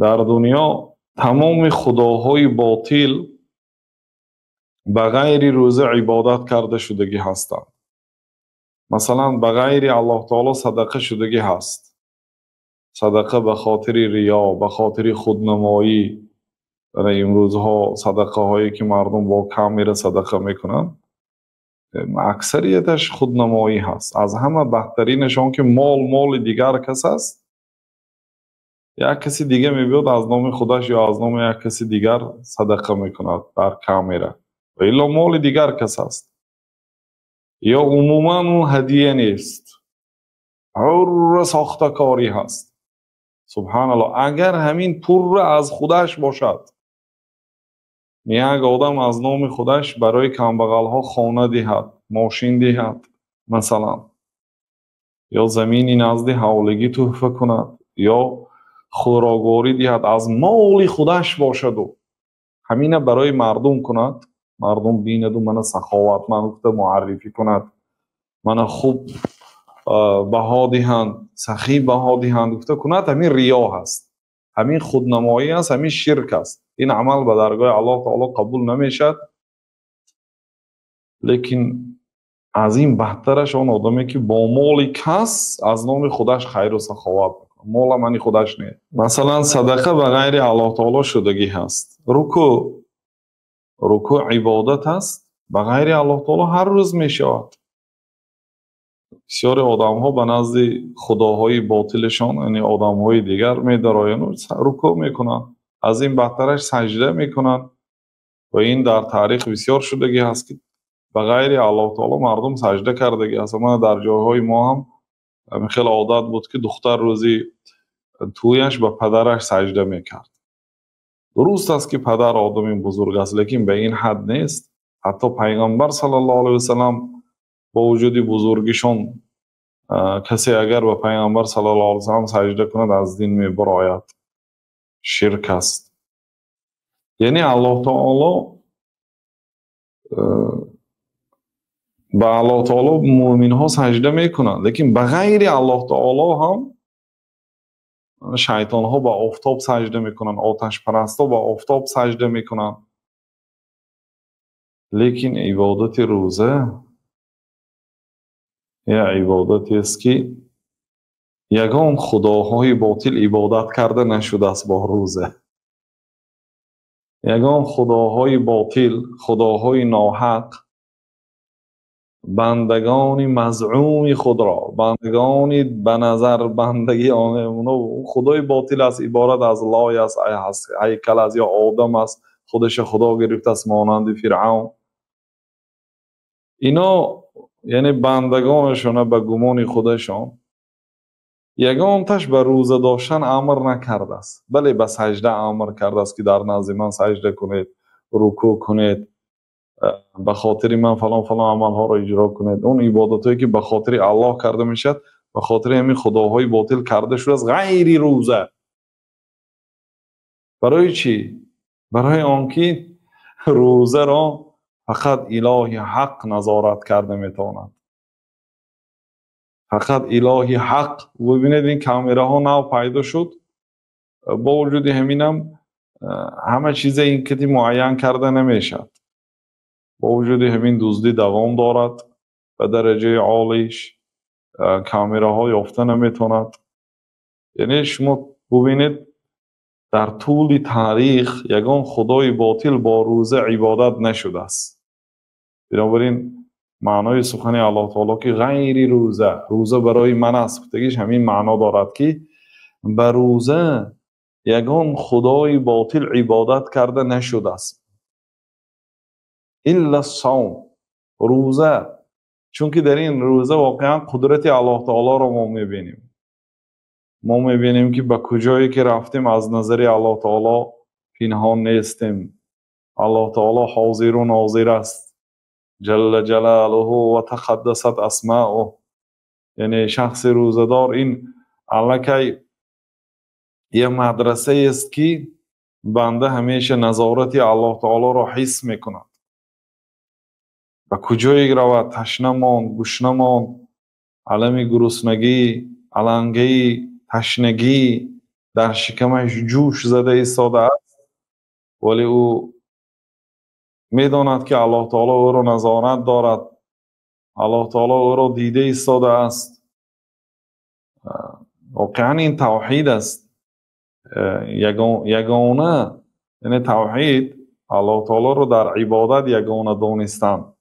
Дар дунё тамоми худоҳои ботил ба ғайри рӯза ибодат карда шудагӣ ҳастанд. Масалан, ба ғайри Аллоҳ таоло садақа шудагӣ ҳаст. Садақа ба хотири риё, ба хотири худнамоӣ. Дар имрӯзҳо садақаҳое ки мардум бо камера садақа мекунанд, аксарияташ худнамоӣ ҳаст. Аз ҳама бадтаринаш он ки мол моли дигар кас аст, як каси дига мебиёд, аз номи худаш ё аз номи як каси дигар садақа мекунад дар камера, ва илло моли дигар кас аст. Ё умуман ӯ ҳадия нест, ҳурра сохтакорӣ ҳаст. Субҳаналлоҳ, агар ҳамин пурра аз худаш бошад, як одам аз номи худаш барои камбағалҳо хона диҳад, мошин диҳад, масалан, ё замини назди ҳавлигӣ тӯҳфа кунад, ё хӯрокворӣ диҳад, аз моли худаш бошаду ҳамина барои мардум кунад, мардум бинаду мана саховатманд гуфта муаррифӣ кунад, мана хуб баҳо диҳанд, сахӣ баҳо диҳанд гуфта кунад, ҳамин риё ҳаст, ҳамин худнамоӣ аст, ҳамин ширк аст. Ин амал ба даргоҳи Аллоҳ таоло қабул намешавад. Лекин аз ин бадтараш он одаме ки бо моли кас аз номи худаш хайру саховат мекунад, мола мани худаш не. Масалан, садақа ба ғайри Аллоҳ таоло шудагӣ ҳаст. Рукӯъ ибодат аст, ба ғайри Аллоҳ таоло ҳар рӯз мешавад. Бисёре одамҳо ба назди худоҳои ботилашон, яъне одамҳои дигар медароянд, рукӯъ мекунанд, аз ин бадтараш саҷда мекунанд. Ва ин дар таърих бисёр шудагӣ ҳаст ки ба ғайри Аллоҳ таоло мардум саҷда кардагӣ ҳаст. Мана дар ҷойҳои мо ҳам хеле одат буд ки духтар рӯзи тӯяш ба падараш саҷда мекард. Дуруст аст ки падар одами бузург аст, лекин ба ин ҳад нест. Ҳатто Пайғамбар саллаллоҳу алайҳи васаллам бо вуҷуди бузургишон, касе агар ба Пайғамбар саллаллоҳу алайҳи васаллам саҷда кунад, аз дин мебарояд, ширк аст. Яъне Аллоҳ таоло, ба Аллоҳ таоло муъминҳо саҷда мекунанд, лекин ба ғайри Аллоҳ таоло ҳам шайтонҳо ба офтоб саҷда мекунанд, оташпарастҳо ба офтоб саҷда мекунанд. Лекин ибодати рӯза як ибодатест ки ягон худоҳои ботил ибодат карда нашудааст бо рӯза. Ягон худоҳои ботил, худоҳои ноҳақ бандагони мазъуми худро, бандагони ба назар бандагии онҳо, худои ботил аст, иборат аз лой аст, ҳайкал аст ё одам аст, худаша худо гирифтааст монанди Фиръавн. Ино яъне бандагонашона ба гумони худашон ягонташ ба рӯза доштан амр накардааст, бале ба саҷда амр кардааст ки дар назди ман саҷда кунед, рукӯъ кунед, ба хотири ман фалон фалон амалҳоро иҷро кунед. Он ибодатҳое ки ба хотири Аллоҳ карда мешавад, ба хотири ҳамин худоҳои ботил карда шудааст ғайри рӯза. Барои чӣ? Барои он ки рӯзаро фақат илоҳи ҳақ назорат карда метавонад. Фақат илоҳи ҳақ. Бибинед, ин камераҳо нав пайдо шуд, бо вуҷуди ҳаминам ҳама чиза ин кати муайян карда намешавад. Бо вуҷуди ҳамин дуздӣ давом дорад ба дараҷаи олиш, камераҳо ёфта наметавонад. Яъне шумо бубинед, дар тӯли таърих ягон худои ботил бо рӯза ибодат нашудааст. Бинобар ин маънои сухани Аллоҳ таоло ки ғайри рӯза, рӯза барои ман аст гуфтагиш ҳамин маъно дорад ки ба рӯза ягон худои ботил ибодат карда нашудааст. Илла савм, рӯза, чунки дар ин рӯза воқеан қудрати Аллоҳ таолоро мо мебинем. Мо мебинем ки ба куҷое ки рафтем, аз назари Аллоҳ таоло пинҳон нестем. Аллоҳ таоло ҳозиру нозир аст. Ҷалла ҷалалуҳу ва тақаддасат асмаъуҳ. Яъне шахси рӯзадор ин аллакай як мадрасаест ки банда ҳамеша назорати Аллоҳ таолоро ҳис мекунад. Ба куҷое равад, ташна монд, гушна монд, алами гуруснагӣ, алангаи ташнагӣ, Дар шикамаш ҷӯш зада истодааст, вале ӯ медонад, ки Аллоҳ таоло ӯро назорат дорад, Аллоҳ таоло ӯро дида истодааст. Воқеан, ин тавҳид аст ягона, яъне тавҳид, Аллоҳ таолоро дар ибодат ягона донистан.